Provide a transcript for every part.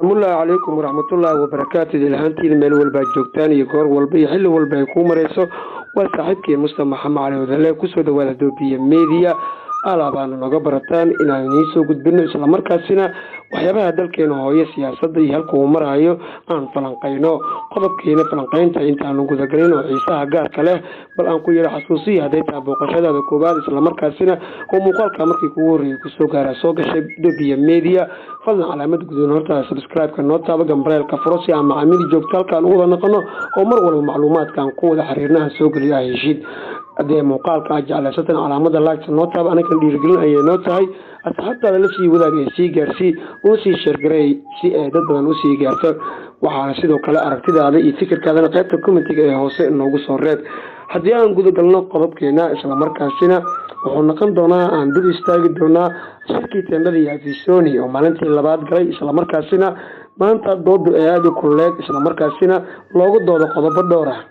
Asalaamu calaykum waraxmatullaahi wabarakaatu. Idilhaantiina meel walba aad joogtaan iyo goor walba iyo xilli walba ay kuu mareyso, waa saaxiibkii Mustafa Maxamed Cali Wadale. Kusoo dhawaada Doobiye Media. Alaabaana nooga barataan inaan idiin soo gudbino, islamarkaasina waxyaabaha dalkeena hooyo, siyaasadda iyo halka uu marayo aan falanqayno. Qodobkeena falanqaynta intaanu gudagelin oo xiisaha gaarka leh, bal aan ku yaro xasuusiya: hadday tahay booqashadaada koowaad, islamarkaasina oo muuqaalka markii kugu horreeyay kusoo gaara soo gashay Dobiya Media, fadlan calaamad guduun horta subscribe-ka noo taaba, gambaleelka furo, si aan macaamiil joogto halkaan ugu wada noqono oo mar walba macluumaadkaan ku wada xiriirnaha soo geliyo aa heshid. Haddee muuqaalka aad jeclaysatan, calaamada like noo taaba, anagan dhiirigelin ayay noo tahay. Asxaabtaada la sii wadaag ee sii gaarsii, una sii share gareey si ay dad badan usii gaarto. Waxaana sidoo kale aragtidaada iyo fikirkaadana qaybta commentiga ee hoose noogu soo reeb. Haddii aan gudagalno qodobkeena, islamarkaasina wuxuu noqon doonaa aan dul istaagi doonaa shirkii teendhadii Afisoni oo maalintii labaad galay, islamarkaasina maanta doodu ee aada u kululeed, islamarkaasina loogu doodo qodobo dhowr ah,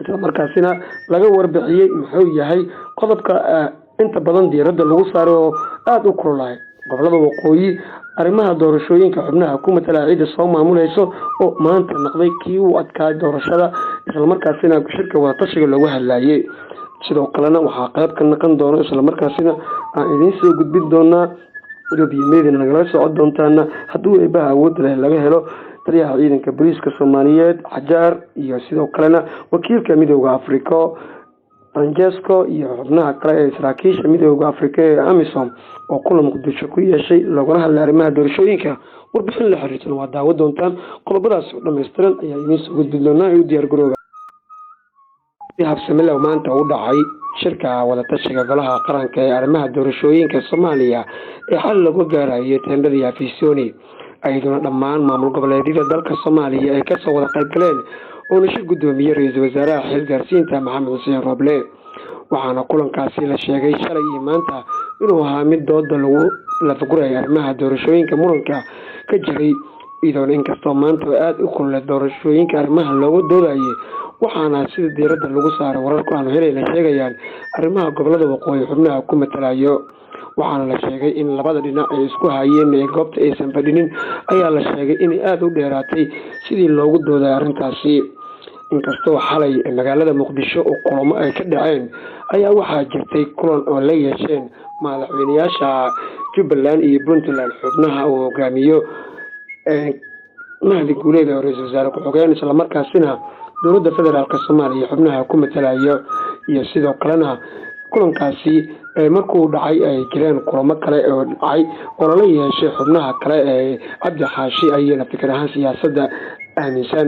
islamarkaasina laga warbixiyey muxuu yahay qodobka inta badan diiradda lagu saaray oo aada u kululahay: gobolada waqooyi, arrimaha doorashooyinka, xubnaha ku matala ciidda soo maamuleyso oo maanta noqday kii uu adkaay doorashada, islamarkaasina shirka wadatashiga loogu hadlayay. Sidoo kalena waxaa qayb ka noqon doono, islamarkaasina aan idiin soo gudbin doonaa, Ethiopia Media nagala socon doontaana, hadduu eebaha awoodda leh laga helo, taliyaha ciidanka booliiska Soomaaliyeed Xajaar iyo sidoo kalena wakiilka Midooda Africo Francesco iyo xubnaha kale ee saraakiisha Midooda Afrika ee AMISOM oo kulan Muqdisho ku yeeshay loogana hadlay arrimaha doorashooyinka. Warbixin la xiriirsan waa daawo doontaan. Qodobadaas oo dhammaystiran ayaa idiin soo gudbi doonaa ee u diyaar garooba. Habsamilow maanta u dhacay shirka wadatashiga golaha qaranka ee arrimaha doorashooyinka Soomaaliya ee xal lagu gaarayo teendhadii Afisoni, iyaduna dhammaan maamul goboleedyada dalka Soomaaliya ay kasoo wada qayb galeen, oona shir guddoomiyey ra-iisul wasaaraha xil gaarsiinta Maxamed Xuseen Roble. Waxaana kulankaasi la sheegay shalay iyo maanta inuu ahaa mid dooda lagu lafagurayay arrimaha doorashooyinka muranka ka jiray, iyadoona inkastoo maanta aada u kulule doorashooyinka arrimaha looga doodayay. Waxaana sida diiradda lagu saaray, wararku aanu helayna sheegayaan, arrimaha gobolada waqooyi xubnaha ku matalayo. Waxaana la sheegay in labada dhinac ay isku hayeen ee goobta aysan fadhinin ayaa la sheegay inay aada u dheeraatay sidii loogu dooday arrintaasi. Inkastoo xalay magaalada Muqdisho oo kulamo ay ka dhaceen, ayaa waxaa jirtay kulan oo la yeesheen madaxweyneyaasha Jubbaland iyo Puntland, xubnaha uu hogaamiyo Mahdi Guuleed oo ra-iisul wasaare ku-xigeen, islamarkaasina dowladda federaalk Soomaaliya xubnaha ku matalayo. Iyo sidoo kalena kulankaasi markuu dhacay ay jireen kulamo kale oo dhacay oo lala yeeshay xubnaha kale ee Cabdi Xaashi ayana fikir ahaan siyaasadda aaminsan.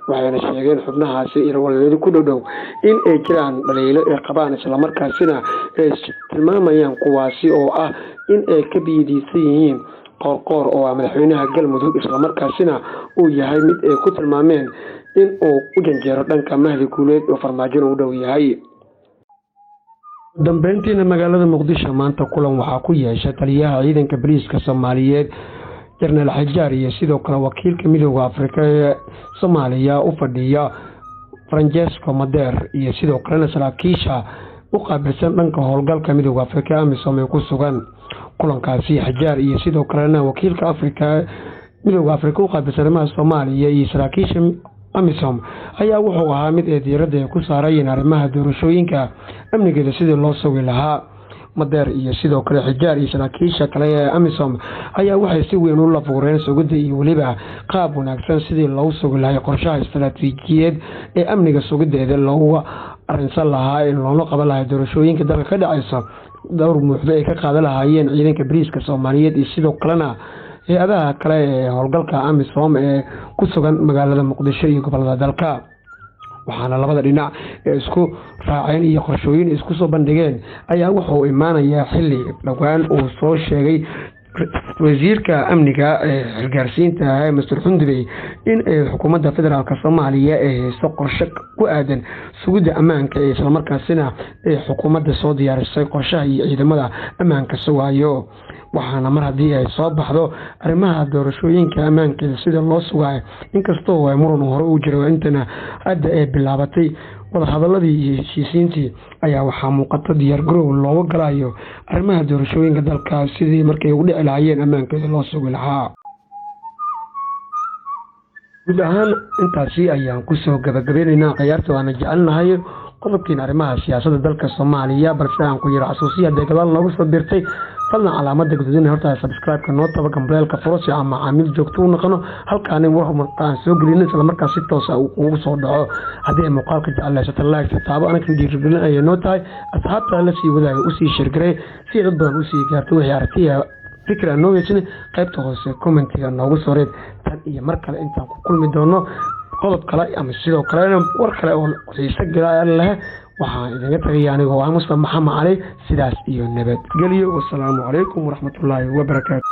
Waxayna sheegeen xubnahaasi irwaleedo ku dhow dhow in ay jiraan dhaliilo ay qabaan, islamarkaasina ay tilmaamayaan, kuwaasi oo ah in ay ka biyadiisan yihiin Qoorqoor oo ah madaxweynaha Galmudug, islamarkaasina uu yahay mid ay ku tilmaameen in uu u janjeero dhanka Mahdi Guuleed oo Farmaajona u dhow yahay. Dambeyntiina magaalada Muqdisho maanta kulan waxaa ku yeeshay taliyaha ciidanka boliiska Soomaaliyeed Jenaraal Xijaar iyo sidoo kale wakiilka Midooda Afrika ee Soomaaliya u fadhiya Francesco Mader iyo sidoo kalena saraakiisha u qaabilsan dhanka howlgalka Midooda Afrika AMISOM ee ku sugan. Kulankaasi Xijaar iyo sidoo kalena wakiilka Afrika Midooda Afrika u qaabilsan arrimaha Soomaaliya iyo saraakiisha AMISOM ayaa wuxuu ahaa mid ay diiradda ay ku saarayeen arrimaha doorashooyinka amnigeeda sidii loo sugi lahaa. Madeer iyo sidoo kale Xijaar iyo saraakiisha kale ee AMISOM ayaa waxay si weyn u lafuureen sugidda iyo weliba qaab wanaagsan sidii loogu sugi lahay qorshaha istaraatiijiyeed ee amniga sugiddeeda loogu arinsan lahaa in loola qaban lahay doorashooyinka dalka ka dhacaysa, dowr muuxdo ay ka qaadan lahaayeen ciidanka bariiska Soomaaliyeed iyo sidoo kalena hay-adaha kale ee howlgalka AMISOM ee ku sugan magaalada Muqdisho iyo gobolada dalka. Waxaana labada dhinac ee isku raaceen iyo qorshooyin isku soo bandhigeen ayaa wuxuu imaanayaa xilli dhowaan uu soo sheegay wasiirka amniga ee xilgaarsiinta ah Mister Xundubey in ay xukuumadda federaalk Soomaaliya ay haysto qorshe ku aadan sugidda ammaanka ee islamarkaasina ay xukuumadda soo diyaarisay qorshaha iyo ciidamada ammaanka sugaayo. Waxaana mar haddii ay soo baxdo arrimaha doorashooyinka ammaankeeda sida loo sugaayo, inkastoo ay muran hore u jiro, intana hadda ay bilaabatay wadahadaladii iyo heshiisiintii, ayaa waxaa muuqata diyaargarow looga galayo arrimaha doorashooyinka dalka sidii markay ugu dhici lahaayeen ammaankeeda loo sugi lahaa. Guud ahaan intaasi ayaan kusoo gabagabeynaynaa khiyaarta waana jecelnahay qodobkiin arrimaha siyaasadda dalka Soomaaliya. Balse aan ku yaro xasuusiya, hadday gadaal noogu soo biirtay, fadlan calaamada guduudan horta subscribe-ka noo taba, gambaleelka furo, si aan macaamiil joogto u noqono halkaani wax aan soo gelino isla markaas si toos ah uu kugu soo dhaco. Haddii ay muuqaalka jeclaysato, like taabo, anakan dhiirigelin ayay noo tahay. Asxaabta la sii wadaaga, usii share garey si ay dad badan usii gaarto. Wixii aragtiya, fikir aan noo heysan, qaybta hoose commentiga noogu soo reeb. Tan iyo mar kale intaan ku kulmi doono qodob kale ama sidoo kale war kale oo xiise gala leh, waxaan idinga tagaya anigoo ah Mustafa Maxamed Cali, sidaas iyo nabadgelyo. Wasalaamu calaykum waraxmatullaahi wabarakaatu.